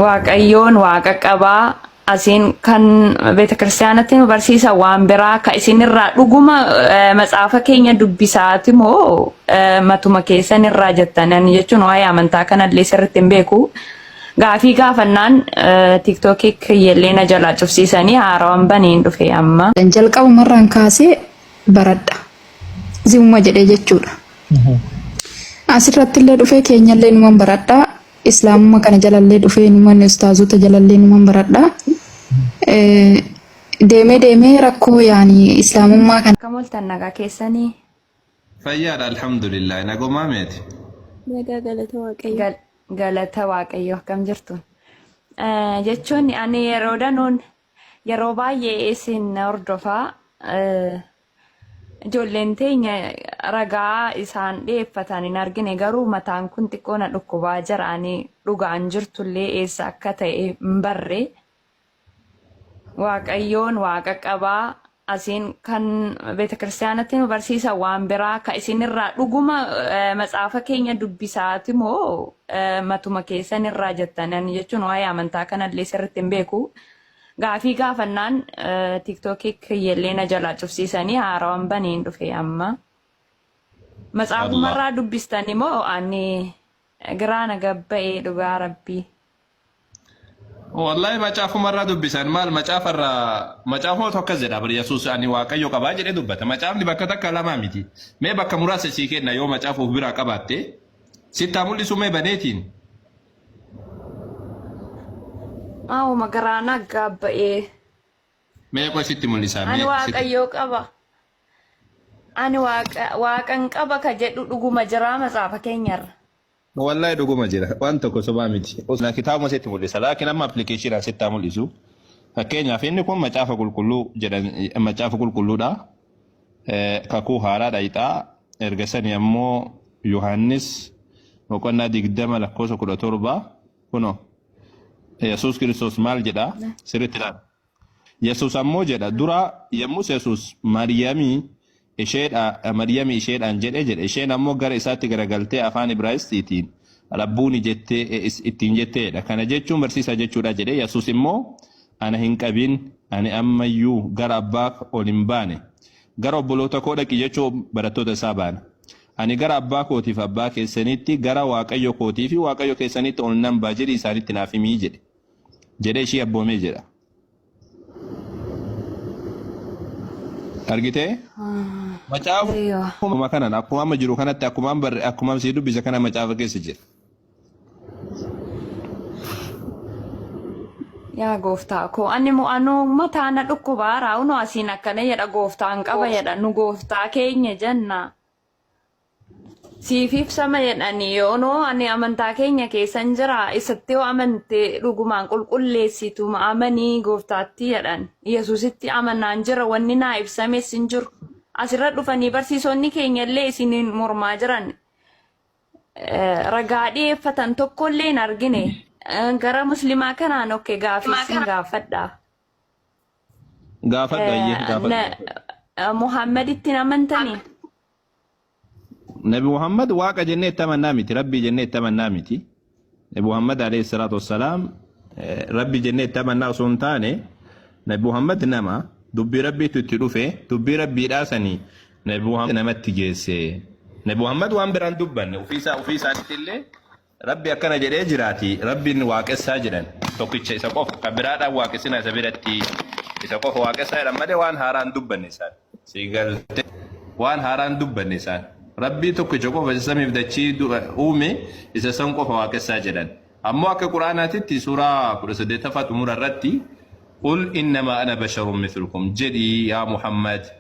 Waaqayyoon waaqa qabaa asiin kan beeta kiristaanatti nu barsiisa waan biraa ka isinirraa dhuguma matsaafa keenya dubbisaati moo matuma keessan irraa jettan ani jechuun waa'ee amantaa kanallee sirriitti hin beeku. Gaafii gaafannaan tiiktookii kiyyallee na jalaa cufsiisanii haarawaan baneen dhufe amma. Jalqabumarraan kaasee baradha. Zimuma jedhee jechuudha. Asirratti illee dhufee keenyallee numan baradha. Islaamummaa kana jalallee dhufee numan ustaazota jalallee numan baradha. Deemee deemee rakkoo yaani islaamummaa kana Akkam ooltan nagaa keessanii? Fayyaadha alhamdulillah nagumaa meeti. Nagaa galata Waaqayyo. Galata Waaqayyo akkam jirtu? Jechuun ani yeroo danuun yeroo baay'ee isin hordofaa ijoolleen teenya ragaa isaan dhiyeeffatan hin argine garuu mataan kun xiqqoo na dhukkubaa jira ani dhugaan jirtullee eessa akka ta'e hin barre. Waaqayyoon waaqa qabaa asiin kan beeta kiristaanatti nu barsiisa waan biraa ka isinirraa dhuguma matsaafa keenya dubbisaati moo matuma keessan irraa jettan ani jechuun waa'ee amantaa kanallee sirriitti hin beeku. Gaafii gaafannaan tiiktookii kiyyallee na jalaa cufsiisanii haarawaan baneen dhufe amma. Matsaafumarraa dubbistani moo ani giraa na gabba'ee dhugaa rabbii. Wallahi macaafumarraa dubbisan maal macaafarraa macaafumatu akkas jedha bar Yesuus ani waaqayyo qabaa jedhee dubbata. Macaafni bakka takka lamaa miti. Mee bakka muraasa sii kenna yoo macaafa of biraa qabaatte sitti haa mul'isu mee baneetiin. Maawuma garaa na gaabba'ee. Mee qoy sitti mul'isa Ani mee sitti. waaqayyoo qaba. Ani waaqa waaqan qaba ka jedhu dhuguma jiraa matsaafa keenyarra. Wallahi dhuguma jira. Waan tokko sobaa miti. Na kitaabuma sitti mul'isa. Laakiin amma appilikeeshinaan sitti haa mul'isu. Fakkeenyaaf inni kun macaafa qulqulluu jedhan macaafa qulqulluudha. Kakuu haaraa dhayxaa. Erga sani ammoo Yohaannis boqonnaa 20 lakkoofsa 17 kunoo Yesuus Kiristoos maal jedha sirriitti ilaali. Yesuus ammoo jedha dura yommus Yesuus Maariyaamii isheedha Maariyaamii isheedhaan jedhe jedhe isheen ammoo gara isaatti garagaltee afaan Ibraayisxiitiin Rabbuuni jettee ittiin jetteedha. Kana jechuun barsiisaa jechuudha jedhe Yesuus immoo ana hin qabin ani ammayyuu gara abbaa ol hin baane gara obboloota koo dhaqi jechuu barattoota isaa baana. Ani gara abbaa kootiif abbaa keessaniitti gara Waaqayyo kootii fi Waaqayyo keessaniitti ol nan ba'a jedhi isaanitti naaf himii jedhe. Jedhee ishii abboomee jedha. Argitee? Macaafuma kanan akkuma amma jiru kanatti akkuma amma barre akkuma sii dubbise kana macaafa keessa jira. Yaa gooftaa koo ani mu anuu mataa na dhukkubaara unoo asiin akkana jedha gooftaan qaba jedha nu gooftaa keenya jenna. Siif ibsama jedhani yoonoo ani amantaa keenya keessan jira isatti yoo amante dhugumaan qulqulleessituma amanii gooftaatti jedhan yesuusitti amanaan jira wanni naa ibsames hin jiru asirra dhufanii barsiisonni keenya illee isiniin mormaa jiran ragaa dhiyeeffatan tokkollee hin argine gara muslimaa kanaan okke gaafii isin gaafadha. Gaafadhu ayyee gaafadhu. Muhammaditti hin amantanii? Nabi Muhammad waaqa jennee itti amannaa miti rabbii jennee itti amannaa miti. Nabi Muhammad alayhi salaatu wassalaam rabbi jennee itti amannaa osoo hin taane Nabi Muhammad nama dubbii rabbiitu itti dhufe dubbii rabbiidhaa sanii Nabi Muhammad namatti geesse. Nabi Muhammad waan biraan dubbanne ofiisaa ofii isaaniitti illee Rabbi akkana jedhee jiraatii, Rabbiin waaqessaa jedhan, tokkicha isa qofa, ka biraadhaan waaqessinaa isa biratti, isa qofa waaqessaa jedhan malee waan haaraa hin dubbanne isaan. Sii galtee? Waan haaraa hin dubbanne isaan. Rabbii tokkicha qofa isa samiif dachii uume isa san qofa waaqessaa jedhan. Ammoo akka Qur'aanaatitti suuraa 18ffaa xumura irratti Qul innamaa ana basharun mithlukum jedhi yaa Muhammad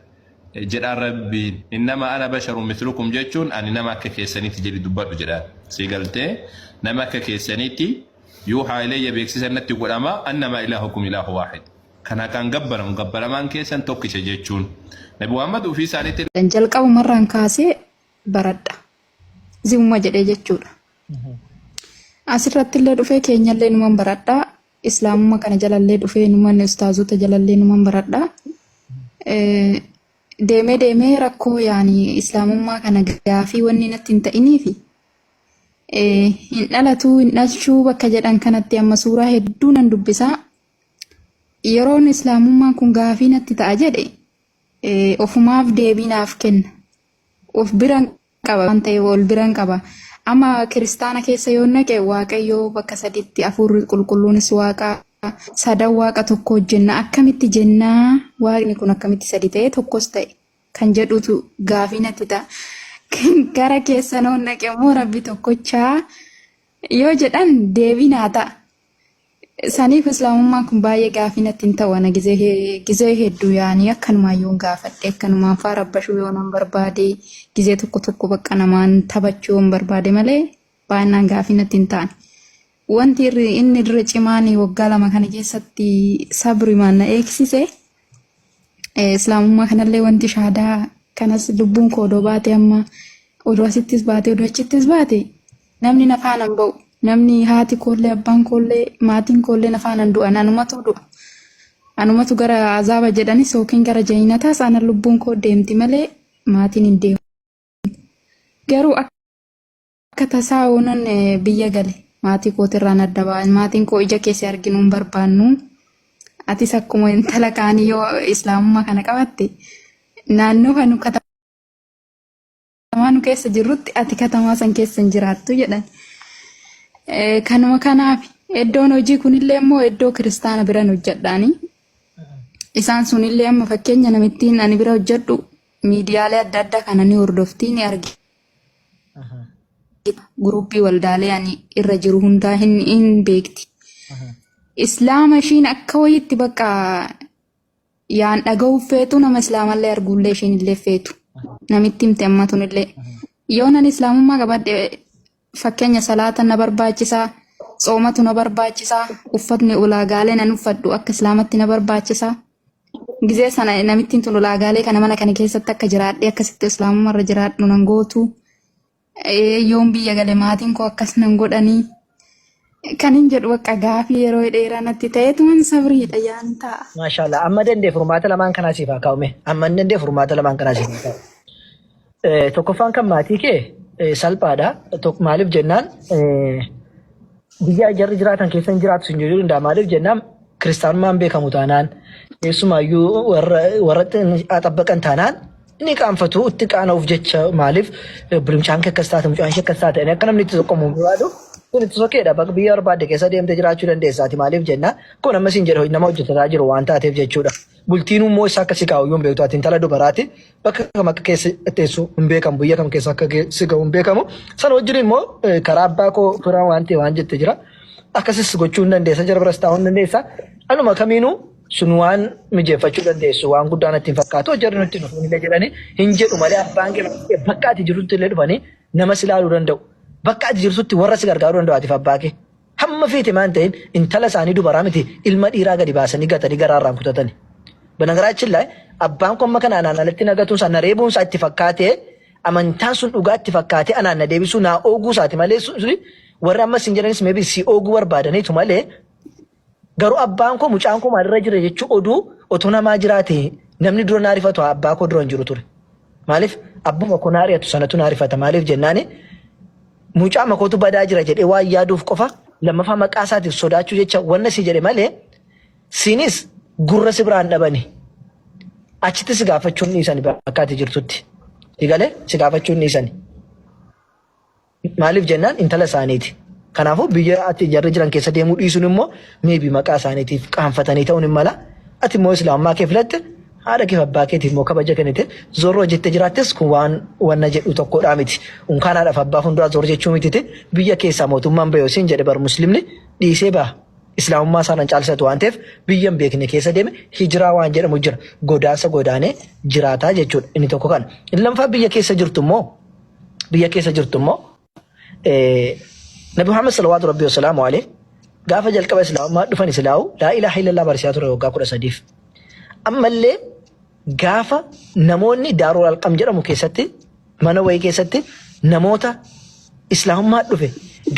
jedhaan Rabbiin innama ana basharun mislukum jechuun ani nama akka keessanitti jedhi dubbadhu jedhaan sii galtee nama akka keessanitti yuuhaa ilayya beeksisa natti godhama annama ilaahukum ilaahu waahid kan haqaan gabbaramu gabbaramaan keessan tokkicha jechuun Nabi Muhammad ufii isaaniitti Jalqabumarraan kaasee baradha. Zimuma jedhee jechuudha. Asirratti illee dhufee keenyallee numan baradha. Islaamummaa kana jalallee dhufee numan ustaazota jalallee numan baradha. Deemee deemee rakkoo yaani islaamummaa kana gaafii wanni natti hin ta'iniifi Hin dhalatuu hin dhalchuu bakka jedhan kanatti amma suuraa hedduu nan dubbisaa. Yeroon islaamummaan kun gaafii natti ta'a jedhe ofumaaf deebii naaf kenna. Of biran qaba waan ta'eef ol biran qaba. Amma kiristaana keessa yoo naqe Waaqayyo bakka saditti hafuurri qulqulluunis waaqa sadan waaqa tokko hojjenna akkamitti jennaa waaqni kun akkamitti sadi ta'e tokkos ta'e kan jedhutu gaafii natti ta'a. Gara keessan yoo naqe immoo rabbi tokkochaa yoo jedhan deebii naa ta'a. Saniif islaamummaan kun baay'ee gaafii natti hin ta'u ana gizee hedduu yaanii akkanumaan yoon gaafadhe akkanumaan faa rabbashuu yoo nan barbaade gizee tokko tokko bakka namaan taphachuu yoon barbaade malee baay'inaan gaafii natti hin ta'an. Wanti inni irra cimaan waggaa 2 kana keessatti sabrimaan na eegsise islaamummaa kanallee wanti shaadaa kanas lubbuun koo odoo baate amma odoo asittis baate odoo achittis baate namni na faana hin ba'u. Namni haati koollee abbaan koollee maatiin koollee na faana hin du'an anumatu du'a. Anumatu gara azaaba jedhanis yookiin gara jannataas ana lubbuun koo deemti malee maatiin hin deemu. Garuu akka tasaa oonan biyya gale maatii kootirraan adda ba'an maatiin koo ija keessa arginuu hin barbaannu. Atis akkuma intala kaanii yoo islaamummaa kana qabatte naannoo kan katamaa nu keessa jirrutti ati katamaa san keessa hin jiraattu jedhan. Kanuma kanaaf iddoon hojii kunillee immoo iddoo kiristaana biran hojjedhaani. Isaan sunillee amma fakkeenya namittiin ani bira hojjedhu miidiyaalee adda addaa kana ni hordofti ni argiti. Guruppii waldaalee ani irra jiru hundaa hin beekti. Islaama ishiin akka wayiitti bakka yaan dhaga'uuf feetu nama islaamallee arguullee ishiin illee feetu. Namitti himte amma tunillee. Yoo nan islaamummaa qabadhe fakkeenya salaata na barbaachisaa, tsoomatu na barbaachisaa, uffatni ulaagaalee nan uffadhu akka islaamatti na barbaachisaa. Gizee sana namittiin tun ulaagaalee kana mana kana keessatti akka jiraadhe akkasitti islaamummaarra jiraadhu nan gootu. Yoon biyya gale maatiin koo akkas nan godhanii. Kan hin jedhu bakka gaafii yeroo dheeraa natti ta'eetuman sabriidha yaan ta'a. Maashaallah amma dandee furmaata lamaan kanaa siif haa kaa'ume. Amma hin dandee furmaata lamaan kanaa siif haa kaa'u. Tokkoffaan kan maatii kee salphaadha. Maaliif jennaan biyya jarri jiraatan keessa hin jiraatu sin jechuu danda'a. Maaliif jennaan kiristaanummaan beekamu taanaan keessumaayyuu warra warra xabbaqan taanaan ni qaanfatu itti qaana'uuf jecha maaliif mucaan kee akkas taate mucaan ishee akkas taate akka namni itti soqqamu hin barbaadu. Kun itti sokeedha bakka biyya barbaadde keessa deemtee jiraachuu dandeessaati maaliif jennaan kun amma siin jedhu nama hojjetataa jiru waan taateef jechuudha. Bultiin immoo isa akka si kaa'u iyyuu hin beektu ati intala dubaraati bakka kam akka keessa teessu hin beekamu biyya kam keessa akka si ga'u hin beekamu. Sana wajjin immoo karaa abbaa koo firaa waan ta'e waan jette jira. Akkasis gochuu hin dandeessa jara biras taa'uu hin dandeessa. Anuma kamiinuu sun waan mijeeffachuu dandeessu waan guddaa natti hin fakkaatu jarri nutti dhufuun illee jedhanii hin jedhu malee abbaan kee bakka ati jirtutti illee dhufanii nama si ilaaluu danda'u. Bakka ati jirtutti warra si gargaaruu danda'u atiif abbaa kee. Hamma feete maan ta'in intala isaanii dubaraa miti ilma dhiiraa gadi baasanii gatanii garaarraan kutatani. Banagaraachin laay abbaan koo amma kana anaan alatti na gatuun isaa na reebuun isaa itti fakkaatee amantaan sun dhugaa itti fakkaatee anaan na deebisuu naa ooguu isaati malee suni warri amma isin jedhanis maybe si ooguu barbaadaniitu malee garuu abbaan koo mucaan koo maalirra jira jechuu oduu otoo namaa jiraate namni dura naa rifatu abbaa koo dura hin jiru ture. Maaliif abbuma koo naa ari'atu sanatu naa rifata maaliif jennaani mucaa makootu badaa jira jedhee waan yaaduuf qofa lammaffaa maqaa isaatiif sodaachuu jecha wanna si jedhe malee sinis gurra si biraan dhabani. Achitti si gaafachuun dhiisani bakka ati jirtutti. Si galee si gaafachuun dhiisani. Maaliif jennaan intala isaaniiti. Kanaafuu biyya ati jarri jiran keessa deemuu dhiisuun immoo maybe maqaa isaaniitiif qaanfatanii ta'uun hin mala. Ati immoo islaamummaa kee filatte haadha keef abbaa keetiif immoo kabaja kennite zorroo jettee jiraattes kun waan wanna jedhu tokkodhaa miti. Unkaan haadhaaf abbaa fuulduraa zor jechuu mititi biyya keessaa mootummaan bahe siin jedhe bar muslimni dhiisee baha. Islaamummaa isaan caalsatu waan ta'eef biyya hin beekne keessa deeme hijiraa waan jedhamu jira. Godaansa godaanee jiraataa jechuudha. Inni tokko kana. Inni lammaffaa biyya keessa jirtu immoo biyya keessa jirtu immoo Nabi Muhammad salawaatu rabbi wasalaamu alayhi gaafa jalqaba islaamummaa dhufan islaamu laa ilaaha illallah barsiisaa ture waggaa 13f. Ammallee gaafa namoonni Daarul Alqam jedhamu keessatti mana wayii keessatti namoota islaamummaa dhufe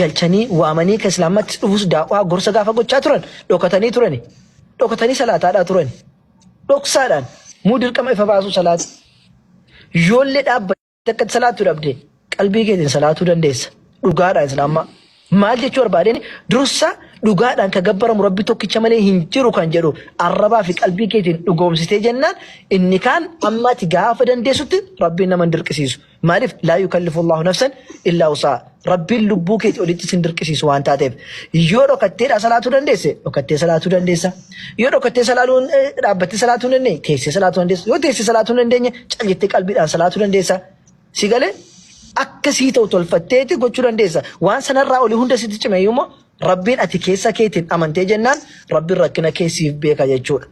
galchanii waamanii kan islaamummaatti dhufus daawwaa gorsa gaafa gochaa turan dhokatanii turani. Dhokatanii salaataadhaa turani. Dhoksaadhaan muu dirqama ifa baasuu salaata. Yoollee dhaabbate akka salaattu dhabde qalbii keetiin salaatuu dandeessa. Dhugaadhaan islaamummaa. Maal jechuu barbaadeen dursa dhugaadhaan ka gabbaramu Rabbi tokkicha malee hin jiru kan jedhu arrabaa fi qalbii keetiin dhugoomsitee jennaan inni kaan amma ati gaafa dandeessutti Rabbiin nama hin dirqisiisu. Maaliif laa yukallifu Allahu nafsan illaa wusaa. Rabbiin lubbuu keetii olitti sin dirqisiisu waan taateef. Yoo dhokatteedhaa salaatuu dandeesse dhokattee salaatuu dandeessa. Yoo dhokattee salaatuu dhaabbattee salaatuu hin dandeenye teessee salaatuu dandeessa. Yoo teessee salaatuu hin dandeenye cal jettee qalbiidhaan salaatuu dandeessa. Si galee akka sii ta'u tolfatteeti gochuu dandeessa. Waan sanarraa olii hunda sitti cime iyyuu immoo Rabbiin ati keessa keetiin amantee jennaan Rabbiin rakkina kee siif beeka jechuudha.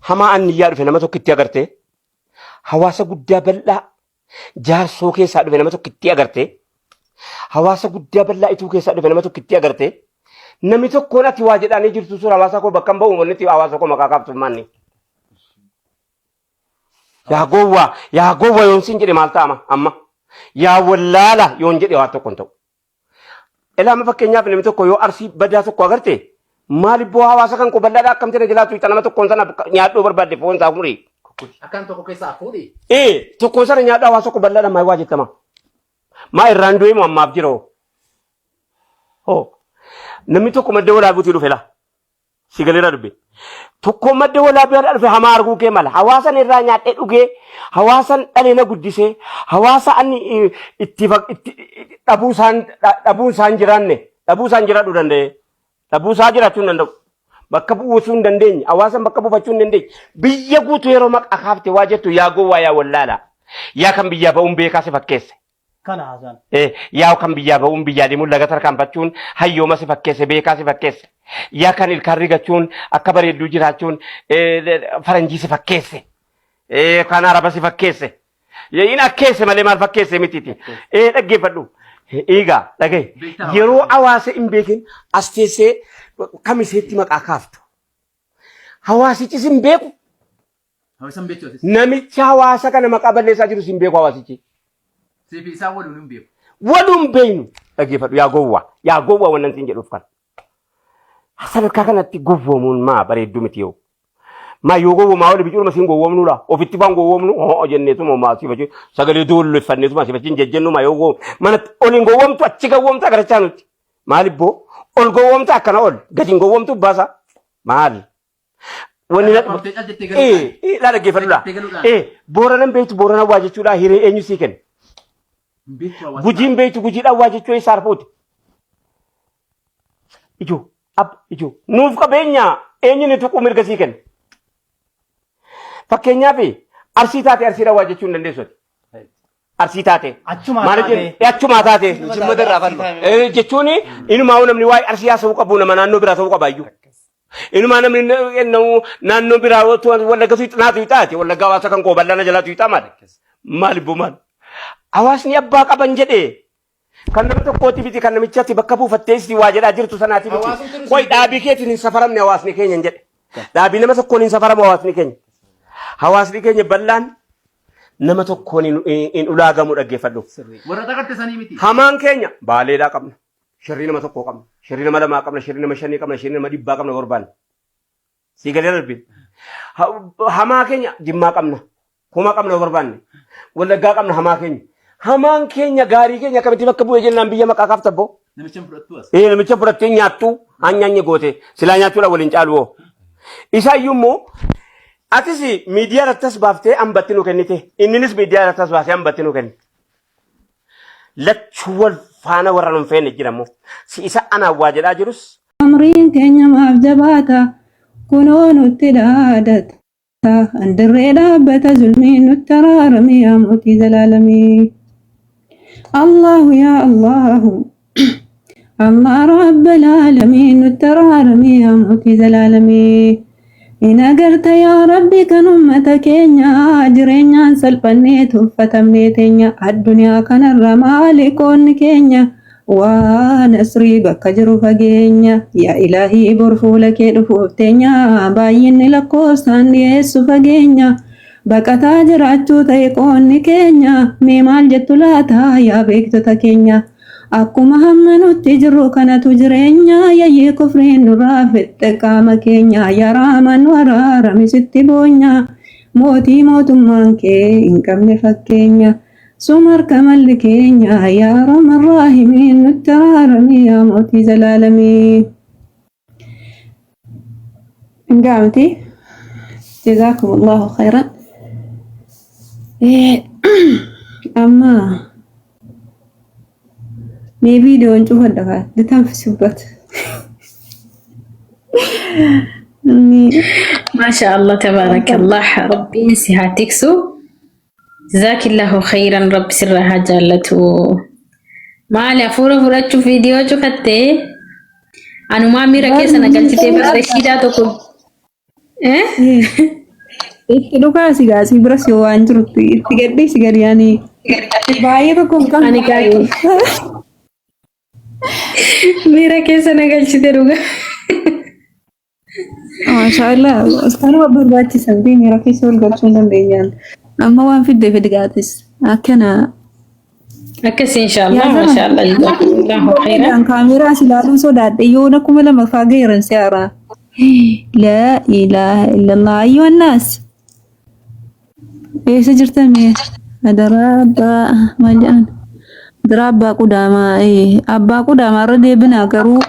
Hamaa anniyyaa dhufe nama tokkitti agartee hawaasa guddaa bal'aa jaarsoo keessaa dhufe nama tokkitti agartee hawaasa guddaa bal'aa ituu keessaa dhufe nama tokkitti agartee namni tokkoon ati waa jedhaanii jirtu sun hawaasa koo bakka hin ba'u wanni hawaasa koo maqaa kaaftu maanni. Yaa gowwaa yaa gowwa yoon siin jedhe maal ta'ama amma yaa wallaala yoon jedhe waan tokko hin ta'u. Ilaa amma fakkeenyaaf namni tokko yoo arsii badaa tokko agarte maal ibboo hawaasa kan koo bal'aadha akkamti na jalaa tuyxa nama tokkoon sana nyaadhuu barbaadde foon isaa fuudhi. Akkan tokko keessaa fuudhi. Ee tokkoon sana nyaadhuu hawaasa koo bal'aadha maal waa jettama. Maa irraan du'ee moo ammaaf jiroo? Hoo namni tokko madda walaabuutii dhufe laa. Si galeera dubbi. Tokko madda walaabii dhufe hamaa arguu kee mala. Hawaasan irraa nyaadhee dhugee, hawaasan dhalee na guddisee, hawaasa ani itti itti dhabuu isaan dhabuu isaan jiraanne, dhabuu isaan jiraadhuu danda'e. Dhabuu isaa jiraachuu hin danda'u. Bakka bu'uusuu hin dandeenye, hawaasan bakka buufachuu hin dandeenye. Biyya guutuu yeroo maqaa kaafte waa jettu yaa gowwaa yaa wallaala. Yaa kan biyyaa ba'uun beekaa si fakkeesse. Kana haasaan. Yaa kan biyyaa ba'uun biyyaa deemuun laga tarkaanfachuun hayyooma si fakkeesse beekaa si fakkeesse. Yaa kan ilkaan rigachuun akka bareedduu jiraachuun faranjii si fakkeesse. Kan araba si fakkeesse. In akkeesse malee maal fakkeesse mitiiti. Dhaggeeffadhu. Eegaa dhagahi. Yeroo hawaasa hin beekin as teessee kamiseetti maqaa kaaftu. Hawaasichis hin beeku. Hawaasa hin beektu atis. Namicha hawaasa kana maqaa balleessaa jirus hin beeku hawaasichi. Siif isaan waluun hin beeku. Waluun beeknu dhaggeeffadhu yaa gowwaa yaa gowwaa wannan siin jedhuuf kana. Sadarkaa kanatti gowwoomuun maa bareedduu miti yoo. Maa yoo gowwoomaa oli bicuuma siin gowwoomnuu laa ofitti waan gowwoomnu hoo jenneetuma maa siif achi sagalee doolleffanneetuma siif achi hin jejjennu maa yoo gowwoom manatti ol hin gowwoomtu achi gowwoomta garachaa nuti. Maal ibboo ol gowwoomta akkana ol gadi hin gowwoomtu baasa maal. Wanni na Qabtee cal jettee galuudhaan. Ee, laa dhaggeeffadhu laa. Jettee galuudhaan. Ee, Booranan beektu Boorana waa jechuudha hiree eenyu sii kenne. Hin beektu hawaasa. Gujiin beektu gujiidhaan waa jechuu eessaa arfuuti. Ijoo, ab, ijoo. Nuuf qabeenya eenyu ni tuquu mirga sii kenne. Fakkeenyaaf arsii taate arsiidhaan waa jechuu hin dandeessu. ati. Arsii taate. Achumaa Maal taate. jennu? Achumaa taate. Jimma irraa falma. Jechuun inumaa namni waa'ee arsii haasa'uu qabu nama naannoo biraa ta'uu qaba iyyuu. Inumaa namni naannoo biraa wallagga tuuxaa tuuxaati. Wallagga hawaasa kan koo bal'aana jalaa tuuxaa maali? Maal ibboo maal? Hawaasni abbaa qaban jedhee kan nama tokkooti miti kan namichatti bakka buufattee si waa jedhaa jirtu sanaati miti. Qoy dhaabii keetiin hin safaramne hawaasni keenya hin jedhe. Dhaabii nama tokkoon hin safaramu hawaasni keenya. Hawaasni keenya bal'aan nama tokkoon hin ulaagamu dhaggeeffadhu. Warra xaqatte sanii miti. Hamaan keenya baaleedhaa qabna. Shirrii nama tokkoo qabna. Shirrii nama lamaa qabna. Shirrii nama shanii qabna. Shirrii nama dhibbaa qabna barbaanna. Sii galee darbin. Hamaa keenya jimmaa qabna. Kuma qabna barbaanne. Wallaggaa qabna hamaa keenya. Hamaan keenya gaarii keenya akkamitti bakka bu'ee jennaan biyya maqaa kaafta boo. Namicha hin fudhattu as. Ee namicha fudhattee nyaattu hanyaanye goote silaa nyaachuudha waliin caalu hoo. Isa iyyuu immoo atis miidiyaa irratti as baaftee hambatti nu kennite inninis miidiyaa irratti as baasee hambatti nu kenne. Lachuu wal faana warra nu hin feene jira immoo si isa anaan waa jedhaa jirus Amriin keenya maaf jabaata kunoo nutti dhaadata Dirree dhaabbata zulmiin nutti araarami yaa mootii zalaalamii. Allahu yaa Allahu Allah rabbal aalamiin nutti araarami yaa mootii zalaalamii. In agarta yaa Rabbi kan ummata keenya jireenyaan salphannee tuffatamnee teenya addunyaa kanarra maali qoonni keenya Waa nasrii bakka jiru fageenya yaa ilaahii bor fuula kee dhufuuf teenya baay'inni lakkoofsaan dhiyeessu fageenya baqataa jiraachuu ta'e qoonni keenya mee maal jettu laata yaa beektota keenya Akkuma hamma nutti jirru kanatu jireenya yayyii kufriin nurraa fixxe qaama keenya yaa Rahmaan nu araarami sitti boonya mootii mootummaan kee hin qabne fakkeenya suma harka malli keenya yaa Arhamar Raahimiin nutti araarami yaa mootii zalaalamii. Gaamti jazaakumullahu khayran. Amma mee viidiyoon cufadha kaa litanfisubat. Maasha Allah tabaarakallah rabbiin si haa tiksu. Jazaakillahu khayran rabbi sirraa haa jaallatu. Maali hafuura fudhachuuf viidiyoo cufattee anumaa miira keessa na galchitee bara rashiidaa tokko. Eh? Itti dhukaasi gaasii biras yoo waan jirutti itti gadhiisi gadi ani baay'ee tokko hin qabne. Ani gaakii. Miira keessa na galchite dhugaa. Maashaallah kanuma barbaachisan fi miira keessa ol galchuu hin dandeenyaan. Amma waan fidde fidi gaatis akkana. Akkas inshaallah Yaa zara. maashaallah jazakumullahu khairan. Kaameeraa si ilaaluun sodaadhe yoona 2000 faa gaheeran si haaraa. Laa ilaaha illallah ayyuhan naas. Eessa jirtan mee? Adaraa abbaa maal jedhan? Adaraa abbaa qudaamaa abbaa qudaamaa irra deebinaa garuu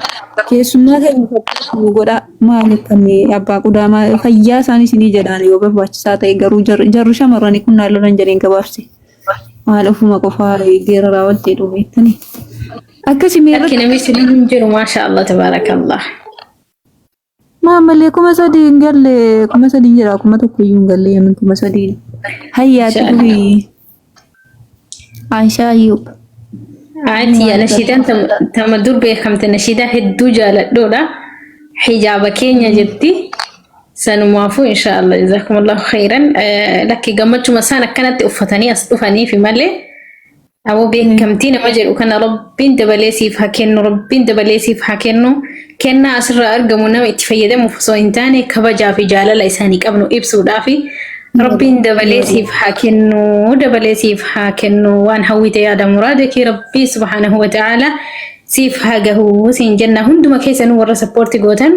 keessummaa keenya fakkaatu nu godhaa maal akkamii abbaa qudaamaa fayyaa isaan isinii jedhaan yoo barbaachisaa ta'e garuu jarri shamarranii kun naan lolan jedheen gabaabse. Maal ofuma qofaa geeraraa wal jedhu beektanii. Akkasi mee Lakki namni isin hin jiru maashaallah tabaarakallah. Maamalee 3000 hin galle 3000 jedha 1000 iyyuu hin galle yamin 3000. Hayyaatti Inshallah. durii. Aishaa Ayyuub. Ati yaa nashiidaan tama dur beekamte nashiidaa hedduu jaaladhuudha. Hijaaba keenya jetti. Sanumaafuu inshaallah jazakumullahu khairan. Lakki gammachuma isaan akkanatti uffatanii as dhufaniifi malee Aboo beekamtii nama jedhu kana rabbiin dabalee siif haa kennu rabbiin dabalee siif haa kennu kennaa asirraa argamu nama itti fayyadamuuf osoo hin taane kabajaa fi jaalala isaanii qabnu ibsuudhaaf rabbiin dabalee siif haa kennu dabalee siif haa kennu waan hawwite yaada muraada kee rabbii subhaanahu wa ta'ala siif haa gahu siin jenna hunduma keessanuu warra sappoorti gootan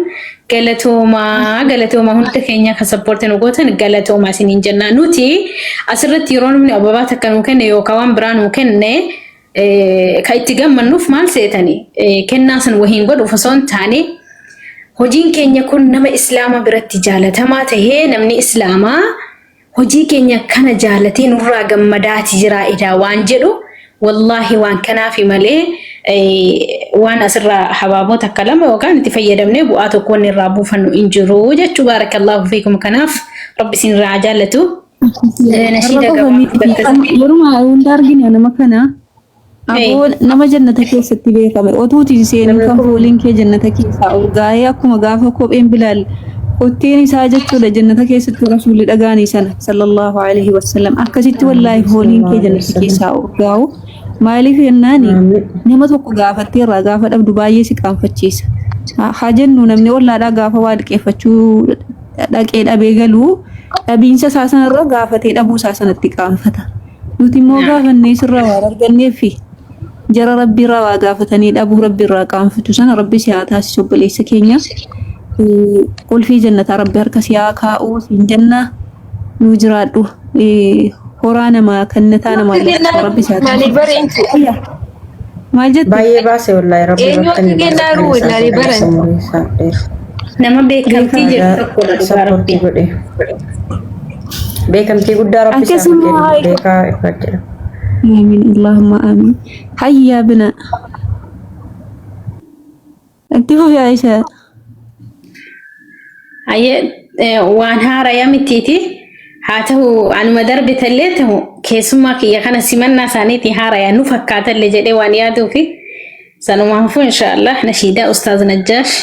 galatoomaa galatoomaa hunda keenya kan sappoorti nu gootan galatoomaa isiniin jenna nuti asirratti yeroo namni ababaa takka nuu kenne yookaan waan biraa nuu kenne kan itti gammannuuf maal seetani kennaa san wahiin godhuuf osoo hin taane hojiin keenya kun nama islaama biratti jaalatamaa tahee namni islaamaa hojii keenya kana jaalatee nurraa gammadaati jiraa edaa waan jedhu wallaahi waan kanaafi malee waan asirraa habaaboo takka lama yookaan itti fayyadamnee bu'aa tokko wanni irraa buufannu hin jiru jechuu baarakallahu fiikum kanaaf rabbi isin irraa haa jaallatu. Nashiida Har'a qofa gabaabaa miti. bakka Yeruma hunda argina nama kana. Aboo nama jannata keessatti beekame otuuti seenuu kan fooliin kee jannata keessaa urgaa'ee akkuma gaafa kopheen bilaal kotteen isaa jechuudha jannata keessatti rasuulli dhagaanii sana sallallahu alaihi wasallam akkasitti wallaahi fooliin kee jannata keessaa urgaa'u maaliif jennaani nama tokko gaafattee irraa gaafa dhabdu baay'ee si qaanfachiisa haa jennu namni ollaadhaa gaafa waa liqeeffachuu dhaqee dhabee galuu dhabiinsa isaa sanarra gaafatee dhabuu isaa sanatti qaanfata. Nuti immoo gaafannee sirraa waan arganneef jara rabbi irraa waa gaafatanii dhabuu rabbi irraa qaanfatu sana rabbi si haa taasisu obboleessa keenya. Qulfii jannataa rabbi harka si haa kaa'u siin jenna nuu jiraadhu. Horaa namaa kannataa namaa rabbi si haa taasisu. Maal jette? Baay'ee baase wallaahi rabbi Eenyu bakka akka inni kennaa baase ruu kan ilaalee isaa baran. umurii isaa dheeru. Nama beekamtii jedhu Aadaa tokkodha dhugaa sappoortii rabbii. godhe. Beekamtii guddaa rabbi isaaf Akkasuma kennu haa beekaa ifaa jedha. Amiin Allahumma amiin. Hayyaa bina. Itti fufi Aisha. Hayyee waan haaraya mitiiti. Haa ta'u anuma darbitellee ta'u keessummaa kiyya kana simannaa isaaniitii haaraya nu fakkaatallee jedhee waan yaaduufi sanumaafuu inshaallah nashiidaa Ustaaz Najjaash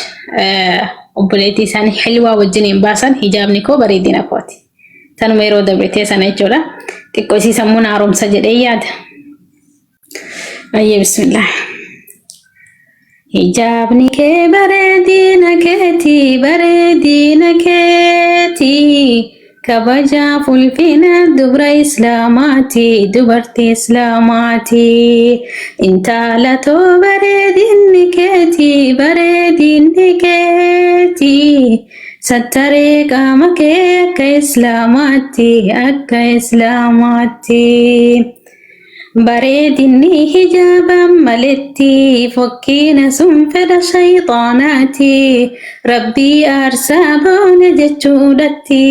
obboleettii isaanii Hilwaa wajjiniin baasan hijaabni koo bareedina kooti. Tanuma yeroo dabritee sana jechuudha. Xiqqoo isii sammuun haaromsa jedhee yaada. Ayyee bismillah. Hijaabni kee bareedina keeti bareedina keeti. Kabajaaf ulfina dubra Islaamaati, dubartii Islaamaati. Intala too bareedinni keeti, bareedinni keeti. Sattaree qaama kee akka Islaamaatti, akka Islaamaatti. Bareedinni hijaabaan maletti fokkiina sun fedha shayxaanaati. Rabbii aarsaa boone jechuudhatti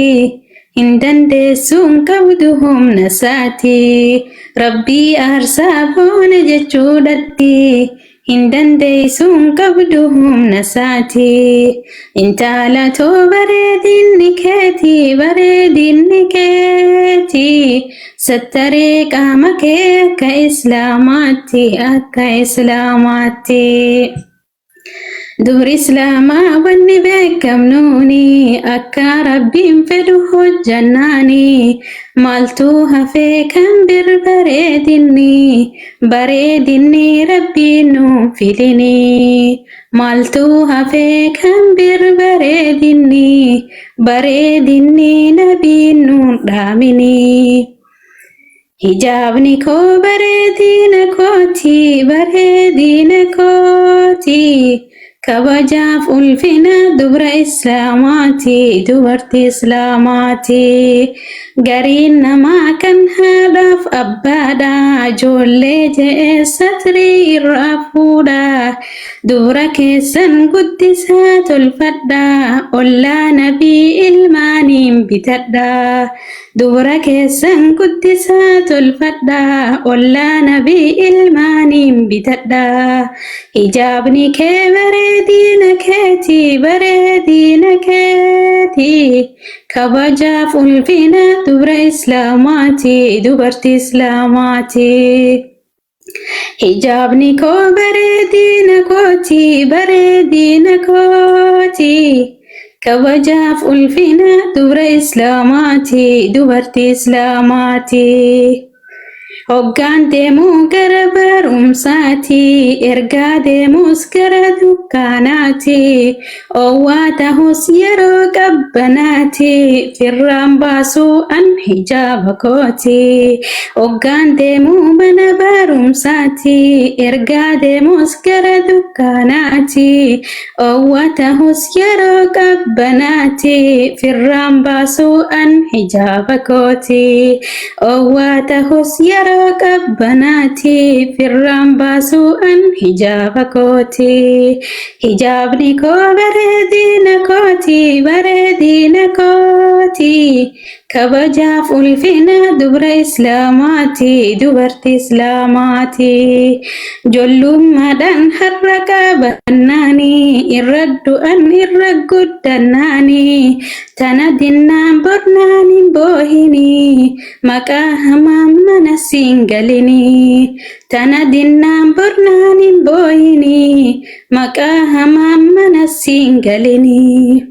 hin dandeessuun qabdu humna isaati. Rabbii aarsaa boone jechuudhatti hin dandeessuun qabdu humna isaati. Intala too bareedinni keeti bareedinni keeti. Sattaree qaama kee akka Islaamaatti akka Islaamaatti. Dubri Islaamaa wanni beekamnuuni akka Rabbiin fedhu hojjannaani maaltu hafee kan bir bareedinni bareedinni Rabbiin nu filini maaltu hafee kan bir bareedinni bareedinni nabiin nu dhaamini. Hijaabni koo bareedina kooti bareedina kooti kabajaaf ulfina dubra Islaamaati dubartii Islaamaati. Gariin namaa kan haadhaaf abbaadha ijoollee je'ee satrii irraa fuudha dubra keessan guddisaa tolfadha ollaa nabii ilmaaniin bitadha. Dubra keessan guddisaa tolfadhaa, ollaa nabii ilmaaniin bitadhaa. Hijaabni kee bareedina keeti, bareedina keeti. Kabajaaf ulfina dubra Islaamaati, dubartii Islaamaati. Hijaabni koo bareedina kooti, bareedina kooti. Kabajaaf ulfina dubra Islaamaati, dubartii Islaamaati. Hoggaan deemuu gara barumsaati, ergaa deemus gara dukkaanaati. Owwaa tahus yeroo qabbanaati, firraan baasuu an hijaaba kooti. Hoggaan deemuu mana barumsaati, ergaa deemus gara dukkaanaati. Owwaa tahus yeroo qabbanaati, firraan baasuu an hijaaba kooti. Owwaa tahus yeroo qabbanaati, firraan baasuu an hijaaba kooti. Hijaabni koo bareedina kooti bareedina kooti kabajaaf ulfina dubra Islaamaati dubartii Islaamaati. Jollummaadhaan har'a qabannaani irra du'an irra guddannaani tana dinnaan bornaan hin boohini maqaa hamaan mana siin galini tana dinnaan bornaan hin boohini maqaa hamaan mana siin galini.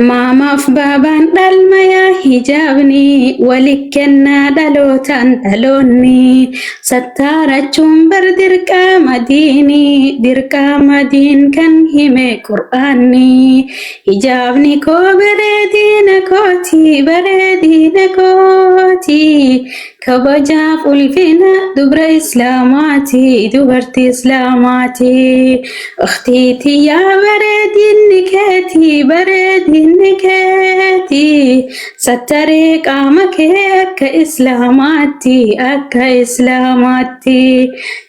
Maamaaf baabaan dhalmayaa hijaabni wali kennaa dhalootaan dhaloonni sattaarachuun bar dirqama diini dirqama diin kan hime qur'aanni hijaabni koo bareedina kooti bareedina kooti Kabajaaf ulfina dubra Islaamaati, dubartii Islaamaati. Ukhtii tiyyaa bareedinni keeti, bareedinni keeti. Sattaree qaama kee akka Islaamaatti, akka Islaamaatti.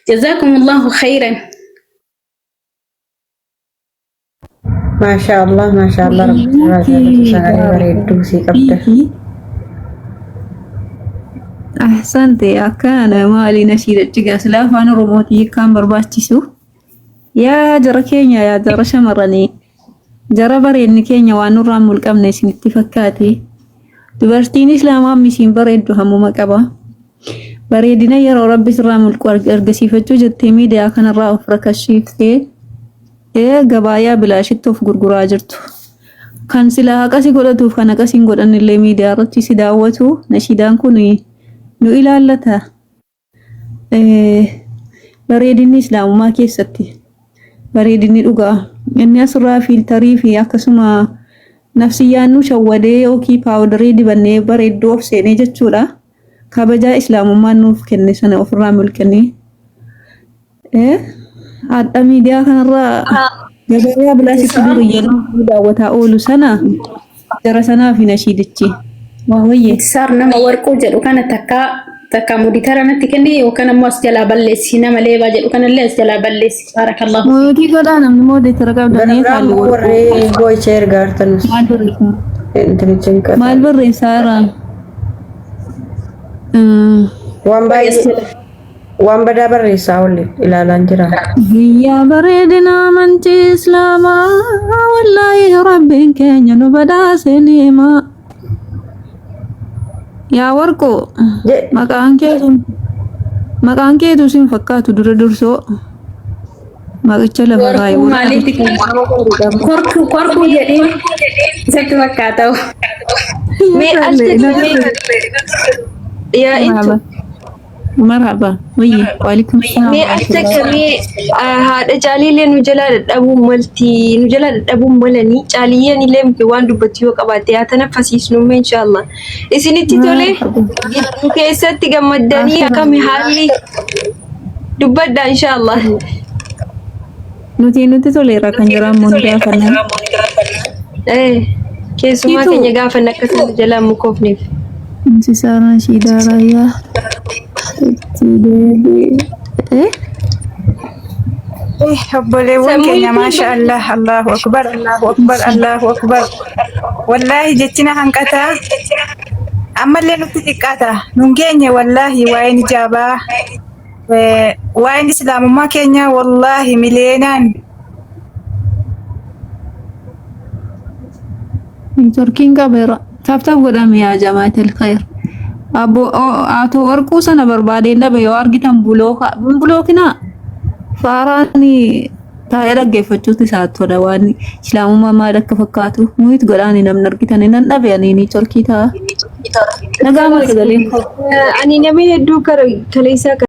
Jazakumullahu khayran. Maashaa Allah maashaa Allah rabbi sirraa jaalatu sagalee bareedduu sii qabda. Ahsante akkana maali nashiidachi gaa sila afaan Oromootii hiikkaan barbaachisu. Yaa jara keenya yaa jara shamarranii jara bareedni keenya waan nurraa hin mulqamne isinitti fakkaate. Dubartiin Islaamaa misiin bareeddu hammuma qaba. Bareedina yeroo rabbi sirraa mulqu argisiifachuu jettee miidiyaa kanarraa of rakashiiftee gabaayaa bilaashitti of gurguraa jirtu. Kan silaa haqa si godhatuuf kan haqa si hin godhannellee miidiyaa irratti si daawwatu nashiidaan kun nu ilaallata. Bareedinni islaamummaa keessatti bareedinni dhugaa inni asirraa fiiltarii fi akkasuma Nafsiyyaan nu shawwadee yookiin paawudarii dibannee bareedduu of seenee jechuudha. Kabajaa islaamummaan nuuf kenne sana ofirraa mulqinee. Hadha miidiyaa kanarraa gabayaa bilaashitti duriyyeen daawwataa oolu sana jara sanaaf hin ashiidichi. Waa wayye. Intisaar nama warquu jedhu kana takka takka muditara natti kenni yookaan ammoo as jalaa balleessi nama leebaa jedhu kanallee as jalaa balleessi. Baarakallahu. Mootii godhaa namni moodeetara qabdanii Gara biraa haalli immoo warquu. warri boo'icha ergaa jirtanus Maal barreessaa? intinichi hin qabu. Maal barreessaa irraa? Waan baay'ee waan badaa barreessaa olle ilaalaan jira. Guyyaa bareedina amantii Islaamaa wallaahi rabbiin keenya nu badhaase ni'imaa. Yaa warqoo maqaan kee sun maqaan keetu sin fakkaatu dura dursoo maqicha lafa kaa'i Warquu warqaa. maalitti korkuu korkuu jedhee isatti fakkaata. Mee al takka mee yaa intu Marhaba. Wayye. Waalaikum salaam. mee al takka mee haadha caaliilee nu jalaa dadhabuu malti nu jalaa dadhabuu malanii caaliyyeen illee miti waan dubbattu yoo qabaatte haa tanaffasiisnu mee inshaallah isinitti tole nu keessatti gammaddanii akkami haalli dubbadha inshaallah. Nuti nutti toleera kan jiraan mun gaafanna. Keessumaa Kiituu. keenya gaafanna akka isaan nu jalaa mukoofneef. Insisaa Rashiidaa Raayyaa. Itti deebi'e. Eh? Obboleewwan Sammuu keenya ittiin maasha Allah Allahu akbar Allahu akbar Allahu akbar wallaahi jechina hanqataa ammallee nutti xiqqaata nun geenye wallaahi waa'een ijaabaa waa'een islaamummaa keenya wallaahi miliyeenaan Turkiin qabeera. Taap taap godhame yaa jamaatel khayr. Abbo atoo warquu sana barbaadeen dhabe yoo argitan bulooka bulookinaa faaraan taa'ee dhaggeeffachuutti isaa tola waan islaamummaa maal akka fakkaatu muhit godhaani namni argitan nan dhabe ani ni corkii ta'a. Nagaa mata galeen koo. Ani nama hedduu kaleessaa.